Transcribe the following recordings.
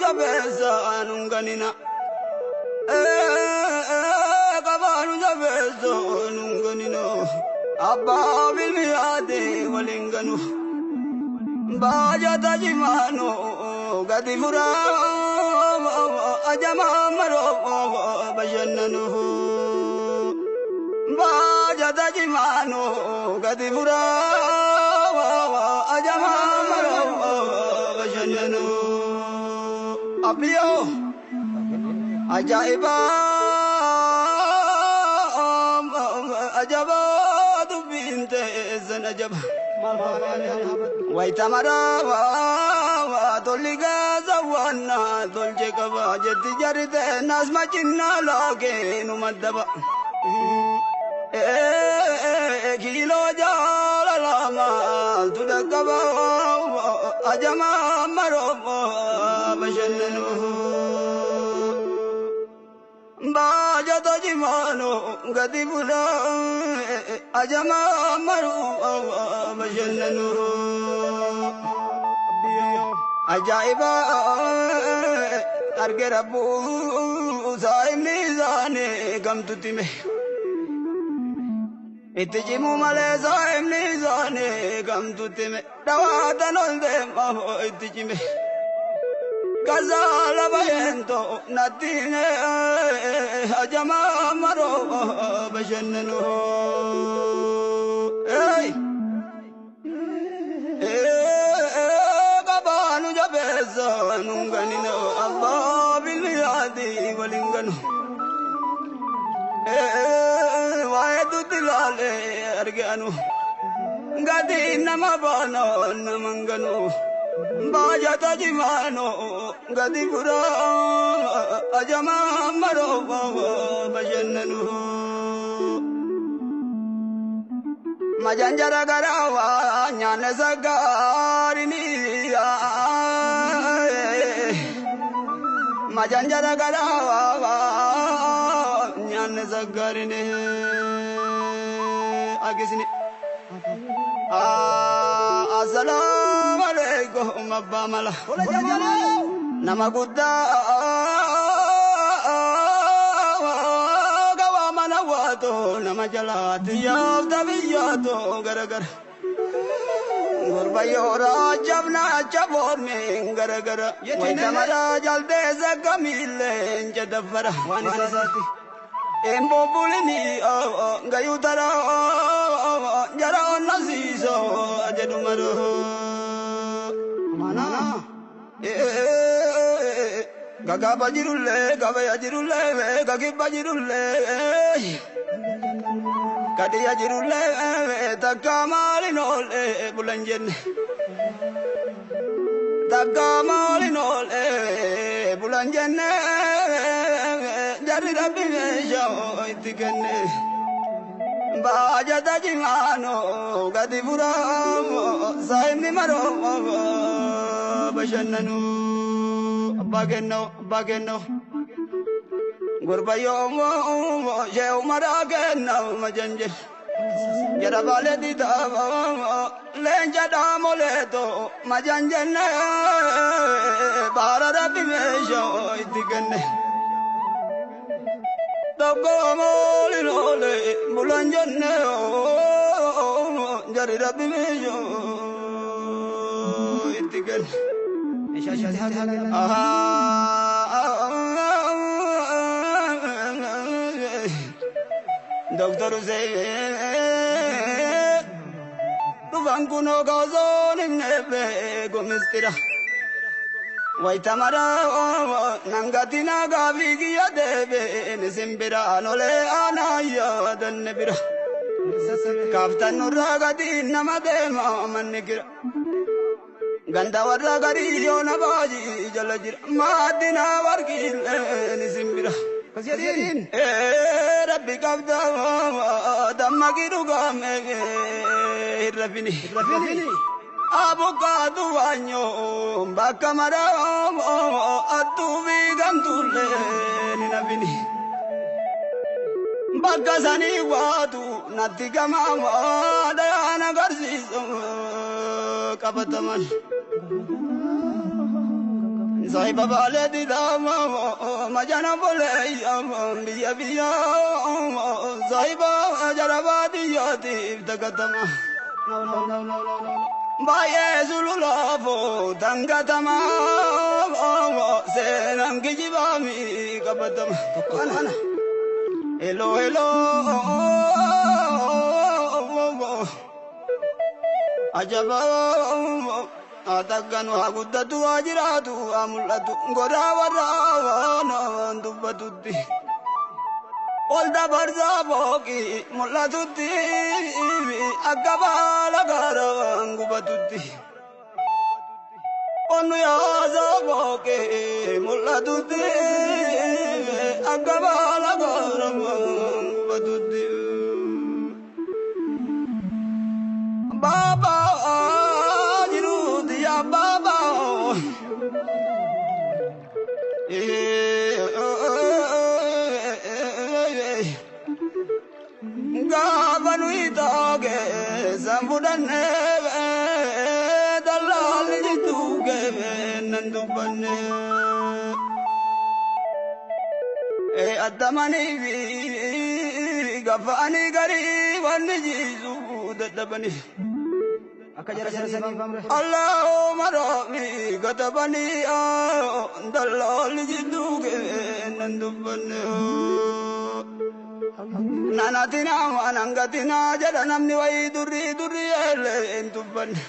jabeessa nun ganina. Qabaanu jabeessa nun ganina. Abbaa bilmiyaate waliin ganu. Baajata jimaanu gadi furaa ajamaa maroo bashannanu. Baajata jimaanu gadi furaa ajamaa maroo bashannanu. Abbiyyoo ajaa'iba ajaba dubbiin teessan ajaba. Wayita maraa tolli gaasa waanna tolche qaba jetti jarri naas machinnaa laakee nu maddaba. Kiiloo jaalala maaltu dhaqqaba ajamaa maroo bashannanu. Baajata jimaanu gadi bulaa ajamaa maroo bashannanu. Ajaa'iba arge rabbuu saayimni isaanii gamtutti hime. Itti cimuu malee saayimni isaanii gamtutti hime. Dhawaatan ol deemaa itti cime. Gazaala bayeento natti hime ajamaa maroo bashannanu. Qabaanu jabeessa nun ganina abbaa bilmiyaati waliin ganu. Waa'ee dutti laalee arge anu. Gadi nama baana naman ganu. Baajata jimaano gadi furaa ajamaa maroo bashannanu. Majanjara garawaa nyaanne sagaarini. Majanjara garawaa nyaanne sagaarini. Agisni. Assalaamu alaikum abbaa mala. Nama guddaa gawaa mana waatu nama jalaati yaafta biyyaatu garagara. Gurbayyoo jabna jaboormi garagara. Wayita maraa jaldeessa gamiillee jedhaffara. Embobbulini gayuu taraa jara onnasiiso jedhu maroo. Gagaba jirullee gabaya jirullee gagibba jirullee kadiya jirullee takka maalin oolee bulan jenne. Takka maalin oolee bulan jenne jarri rabbi meeshaa itti kenne. Baajata jimaano gadi furaa saayimni maroo bashannanu. Abbaa kennoo abbaa kennoo. Gurbayyoo shee umaraa kennaa majanjir. Jara baalee diidaa leenca dhaamoleetoo majanjenne baara rabbi meeshaa itti kenne. Tokko moolin oolee bulan jenne jarri rabbi meeshaa itti kenne. Doktor Hussein dhufan kunoo gaazoo himne beeku mistira. Wayita maraa nangati nagaa fiigiyya deebiin simbiraan olee aanaa yaadanne bira. Kaaftan nurraa gadi nama deema manni kira. Ganda warra garii yoona baajii jala jira. Maaddina warqiillee ni simbira. Rabbi qabda dammaqii dhugaame hin rafini. Abukaatu waanyoo bakka maraa attuu fi gantuullee ni nafini. Bakka sanii waatu natti gamaa dayaan agarsiisu qabataman. Saahiba baalee didaama majana bolee biyya biyya saahiba jara baadiyyaatiif dagatama. Baay'ee sululaafoo dangatama seenaan kijibaami qabatama. Hello hello ajaba atakkanu haa guddatu haa jiraatu haa mul'atu godaa warraa waan dubbatutti. Ol dabarsaa booqii mul'atutti akka baala gaaraan gubatutti. Onnu yaasaa booqii mul'atutti akka baala gaaraan gubatutti. Baaba jiruuti yaa baaba. Gaafa nuyi taage san fudhannee dallaalli jidduu nan dubbanne. Addamanii fi gafaanii garii wanni jiisu dadhabanii. Akka jara saniif amre. Allahumma rabbi katabanii dallaalli jidduu nan dubbanne. Nanatina wanangatina jedha namni wayii durrii durrii eelee hin dubbanne.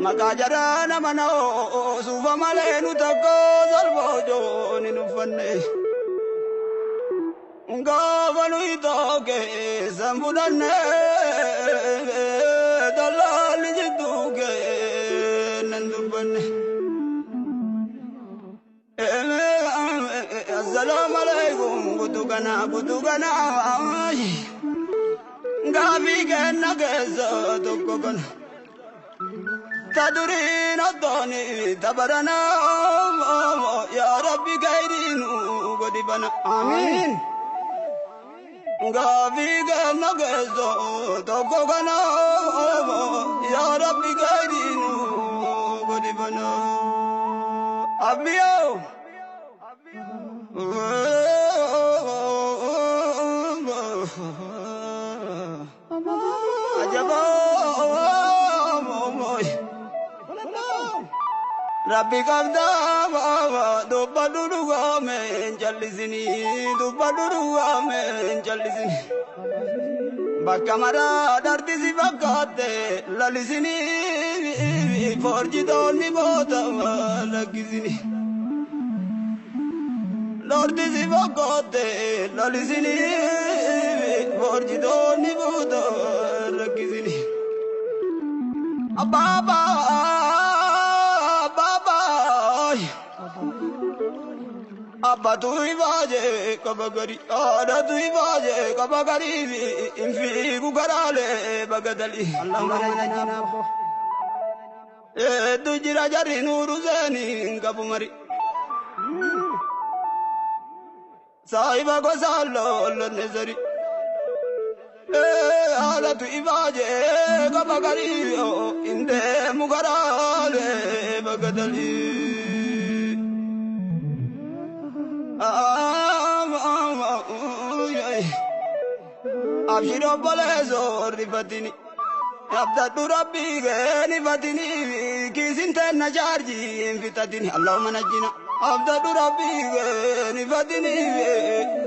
Maqaa jaraa nama na'oo suufa malee nu takka salphoo hin uffanne. Gaafa nuyi taake san fudhanne dallaalli jidduu nan dubbanne. Assalamu alaikum gutu kana gaafii kenna keessa tokko kana. Taduriin addooni tabarana yaa Rabbi khayriinu godhi bana. Amiin. Gaafii kenna keessa tokko kana yaa Rabbi khayriinu godhi bana. Abbiyoo. Rabbi qabdaa dubbadhu dhugaame hin jallisinii dubbadhu dhugaame hin jallisinii. Bakka maraa dharti si fakkaatte lalisinii forjitoonni boota lakkisinii. Dharti si fakkaatte lalisinii forjitoonni boota lakkisinii. Abbaa Abbatu ibaaje qaba gari haadhatu ibaaje qaba gari hin fiigu garaalee bagadali. Hedduu jira jarri nuuru seenii hin qabu mari. Saahiba gosa lollonne sari. Haadhatu ibaaje qaba gari hin deemu garaalee bagadali. Abshir obboleessoo rifatini abdadhu rabbii keeni fatini kiisin teenna chaarjii hin fixatini Allahumma najjina abdadhu rabbii keeni fatini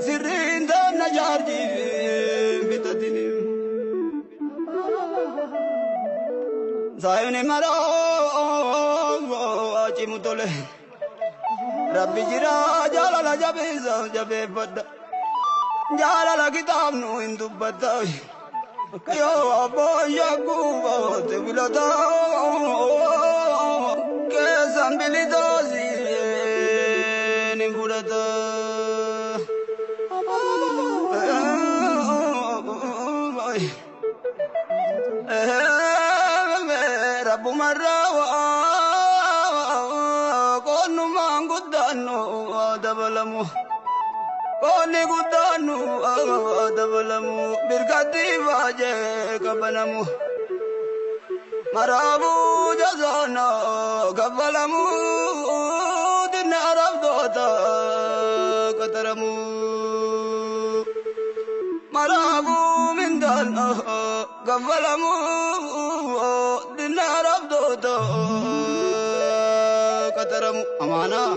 sirriin teenna chaarjii hin fixatini. Saayini maroo achimu tole. Rabbi jira jaalala jabeessa jabeeffadha. Jaalala kitaabnu hin dubbata. Yoo abboon shakkuu boote filata. Keessan bilitoosiin hin fudhata. Rabbumarraa qonnumaan guddaannu dabalamu. Qonni guddaannu dabalamu. Birkatti baajee qabanamu. Maraabuu jazaana kaffalamu. abdoota qataramuu. Maraafuu mindaan kaffalamuu dinaara abdoota qataramu amaanaa.